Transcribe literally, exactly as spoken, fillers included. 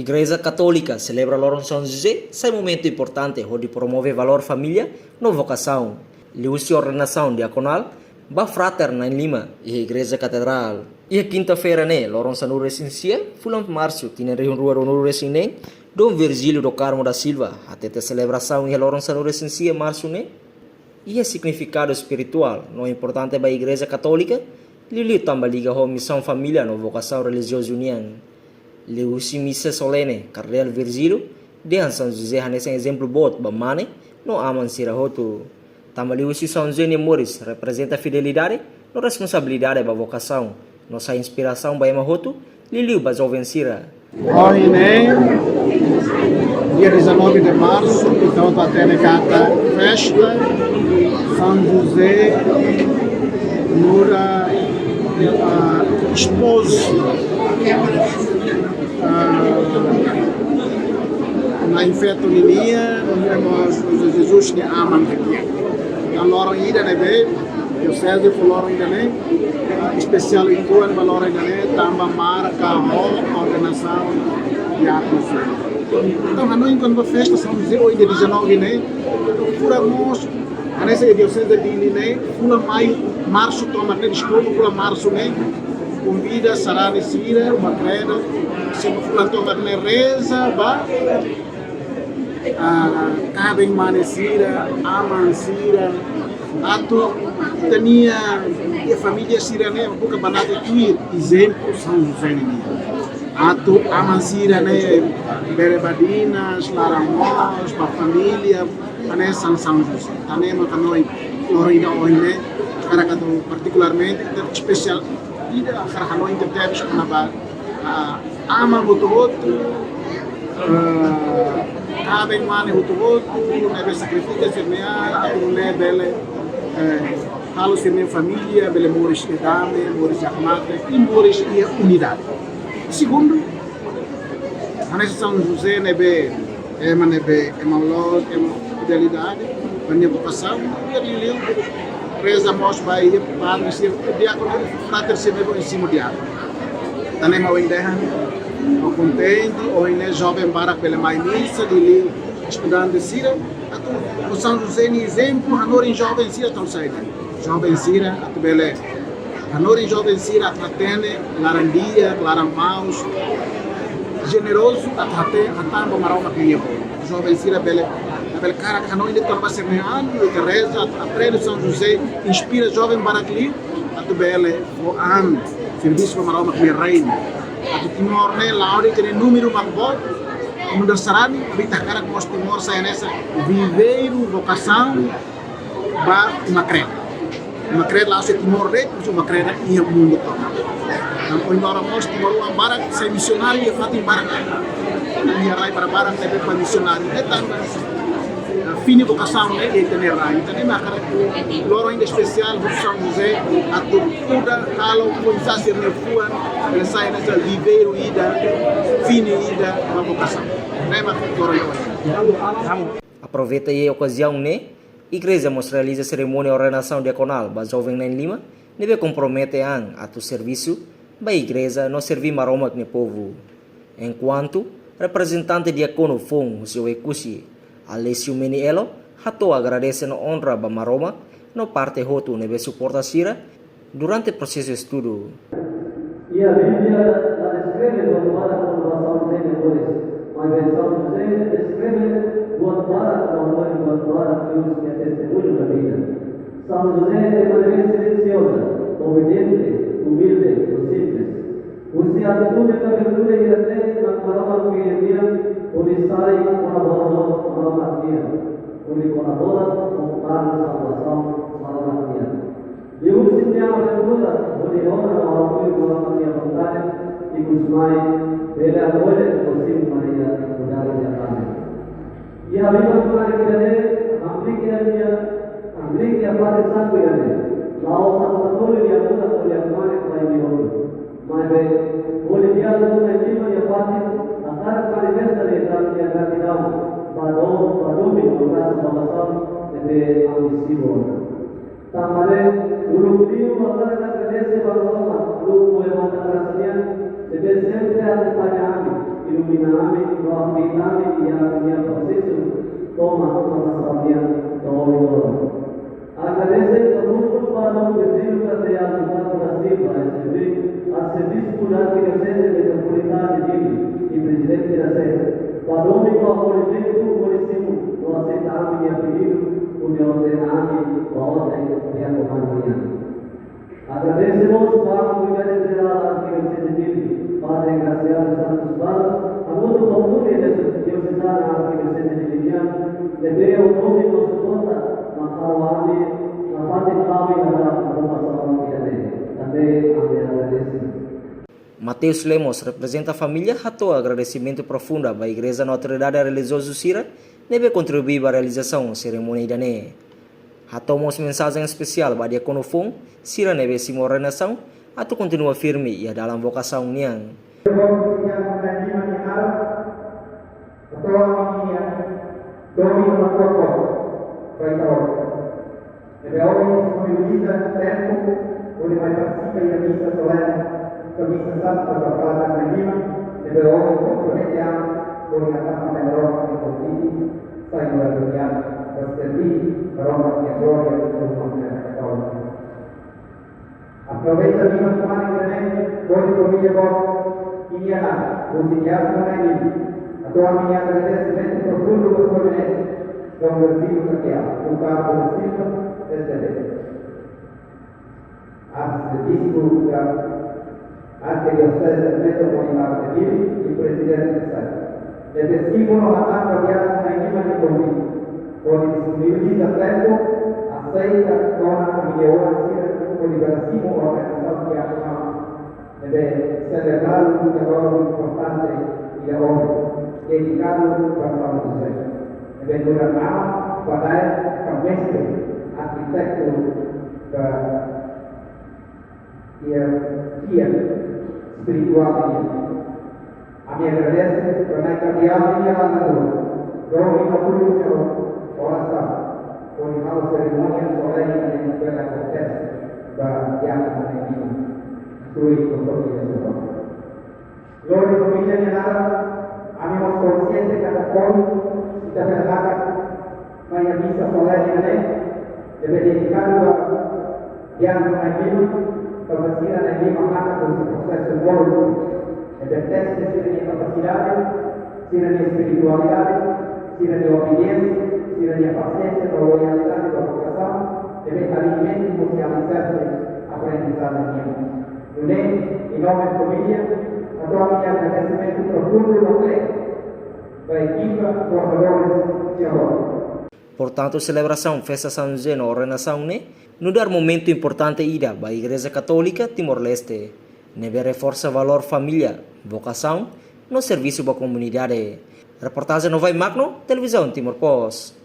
Igreja Katólika selebra loron São José sai momentu importante hodi promove valór família no vokasaun. Liuhusi ordenasaun diakonál ba frater na'in-lima iha Igreja Katedrál. Iha kinta-feira ne'e, loron sanulu-resin-sia fulan Marsu, tinan rihun rua ruanulu-resin-neen, Dom Virgílio do Carmo da Silva hatete selebrasaun iha loron sanulu-resin-sia Marsu ne'e iha signifikadu espirituál no importante ba Igreja Katólika, liuliu tanba liga ho misaun família no vokasaun relijiozu nian. Liuhusi misa solene, Kardeál Virgílio dehan São José hanesan ezemplu boot ba mane no aman sira hotu. Tanba liuhusi São José nia moris reprezenta fidelidade no responsabilidade ba vokasaun, no sai inspirasaun ba ema hotu, liuliu ba joven sira. Ohin ne'e, dia dezanove de março, ita hotu hatene katak festa São José nu'udar, ah, espozu, ah, na'in-feton ninian, nu'udar mós Jesus nia aman ke dia. Entaun loron ida ne'ebé, Dioseze fó loron ida ne'e espesiál uitoan ba loron ida ne'e, tanba marka ho ordenasaun diákonu. Entaun, hanoin kona-ba festa São José ohin dia dezanove ne'e, fulan mós, hanesan iha Dioseze Dili ne'e, fulan maiu, marsu tomak ne'e, deskulpa, fulan marsu ne'e, konvida sarani sira, uma kreda, se fulan tomak ne'e reza ba, ah, kaben mane sira, aman sira, atu ita-nia, ita-nia família sira ne'e buka banati tuir ezemplu São José nian. Atu aman sira ne'e bele badinas, laran moos, ba família, hanesan São José. Tan ne'e mak hanoin loron ida ohin ne'e, hakarak atu partikularmente, ita espesiál ida hakarak hanoin tebes kona-ba, ah, aman hotu-hotu, eh, kaben mane hotu-hotu, ne'ebé sakrifika sira-nia an, atu nune'e bele, eh, halo sira-nia família bele moris iha dame, moris iha hakmatek, i moris iha unidade. Segundu, hanesan São José ne'ebé, ema ne'ebé, ema loos, ema fidelidade ba nia vokasaun, i liuliu reza mós ba iha padre sira, diákonu, frater sira ne'ebé simu diákonu. Tan ne'e mak ohin dehan, ha'u kontente, ohin ne'e joven barak bele mai misa, liuliu estudante sira, atu, ho São José nia ezemplu, hanorin joven sira atu sai de'it. Joven sira atu bele hanorin joven sira atu hatene laran di'ak, laran maus, jenerozu atu hate-, hatán ba Maromak nia bolu. Joven sira bele, bele hakarak hanoin de'it kona-ba sira-nia an, ita reza, atu aprende São José, inspira joven barak liu, atu bele fó an servisu ba Maromak nia reinu. Atu Timor ne'e la'ós de'it ita-nia númeru mak boot, nu'udar sarani, ita hakarak mós Timor sai hanesan viveiru vokasaun ba uma kreda. Uma kreda la'ós iha Timor de'it, mas uma kreda iha mundu tomak. Entaun ohin loron mós timoroan barak sai misionáriu iha fatin barak. Iha rai barak-barak ne'ebé ba misionáriu. Entaun, eh, fini vokasaun ne'e iha ita-nia rai. Entaun ne'e mak hakarak loron ida espesiál husu São José atu kuda halo kuansa sira-nia fuan, bele sai hanesan viveiru ida, fini ida ba vokasaun. Ne'e mak loron ida. Aproveita iha okaziaun ne'e, Igreja mós realiza serimónia ordenasaun diakonál ba joven na'in-lima ne'ebé kompromete an atu servisu ba Igreja no serví Maromak nia povu. Enkuantu reprezentante diákonu foun husi Oekusi, Alessio Menielo, hato'o agradese no onra ba Maromak no parte hotu ne'ebé suporta sira durante prosesu estudu. Iha Bíblia la deskreve buat barak kona-ba São José nia moris, maibé São José deskreve buat barak no hanoin buat barak liuhusi nia testemuñu da vida. São José ema ne'ebé silensiozu, obediente, umilde no simples. Husi atitude no virtude hirak-ne'e mak Maromak fiar nian hodi sai kolaboradór Maromak nian, hodi kolabora ho planu salvasaun Maromak nian. Liuhusi nia abertura hodi ona no hatudu Maromak nia vontade, ikus mai bele akolle no simu Maria nu'udar nia mane. Iha biban kmanek ida-ne'e, hamriik iha nia, hamriik iha fatin santu ida-ne'e. La'ós atu tatoli lia muda ho lia kmanek ba imi hotu. Maibé, hodi diákonu na'in-lima nia fatin, hakarak manifesta nia gra-, nia gratidaun ba do-, ba domin no grasa salvasaun ne'ebé ami simu ona. Tanba ne'e, uluk liu hakarak agradese ba Maromak, uluk ho ema nia grasa nian, ne'ebé sempre akompaña ami, Ilumina ami no habilita ami iha ami-nia prosesu tomak formasaun nian to'o ohin. Agradese profundu ba Dom Virgílio Cardeal Ricardo da Silva, S P, Arsebispu da Arkidioseze Metropolitana de Dili, i Prezidente da Sé, ba domin no akolhimentu hodi simu no aseita ami-nia pedidu, hodi ordena ami ba hotu diákonu nian. Agradese mós ba Komunidade Jerál Arkidioseze de Dili, Padre Graciano Santos Balas, hamutuk ho komunidade diosezana Arkidioseze de Dili nian, ne'ebé ho domin no suporta mak halo ami nafatin klawe iha vokasaun ida-ne'e. Tanba ami agradese. Mateus Lemos, reprezenta família, hato'o agradesimentu profundu ba igreja no autoridade relijiozu sira ne'ebé kontribui ba realizasaun serimónia ida-ne'e. Hato'o mós mensajen espesiál ba diákonu foun sira ne'ebé simu ordenasaun atu kontinua firme iha dalan vokasaun nian. Hato'o ami-nia domin no korpo ba ita hotu. Ne'ebé ohin disponibiliza tempu hodi mai partisipa iha misa solene, ka misa santa ba Padre na'in-lima, ne'ebé ohin kompromete ami hodi hatama mai Maromak nia konvite, sai moradór di'ak, ba serví Maromak nia glória iha uma terra katólika. Aproveita liman kmanek ida-ne'e hodi família boot nian, husi diákonu na'in-lima, hato'o ami-nia agradesimentu profundu ba Sua Eminese Dom Virgílio Cardeal Ricardo da Silva, S P, Arsebispu da Arkidioseze Metropolitana de Dili i Prezidente da Sé, ne'ebé simu no hatán ba diákonu na'in-lima nia konvite, hodi disponibiliza tempu, aseita ona ami-nia oan sira hodi bá simu ordenasaun diákonu, ne'ebé selebradu iha loron importante ida ohin, dedikadu ba São José, ne'ebé nu'udar aman, padre, ka mestre, arkitetu ba iha fiar espirituál nian. Ami agradese ba Nai Kardeál nia ajuda, domin no tuir seu orasaun, hodi halo serimónia solene ne'e bele akontese ba diákonu na'in-lima, tuir kompromisu. Lori família nia naran, ami mós konsiente katak ohin ita bele hakat mai iha misa solene ida-ne'e, ne'ebé dedikadu ba diákonu na'in-lima, tanba sira na'in-lima hakat husi prosesu molok, ne'ebé teste sira-nia kapasidade, sira-nia espiritualidade, sira-nia obediénsia, sira-nia pasiénsia no loialidade ba vokasaun, ne'ebé harii metin husi aliserse aprendizajen nian. Nune'e, em nome da família, hato'o ami-nia agradesimentu profundu no plenu ba ekipa formadores sira hotu. Portantu, selebrasaun festa São José no ordenasaun ne'e nu'udar momentu importante ida ba Igreja Katólika Timor-Leste, ne'ebé reforsa valór família, vokasaun no servisu ba komunidade. Reportajen Novai Magno, Televizaun Timor Post.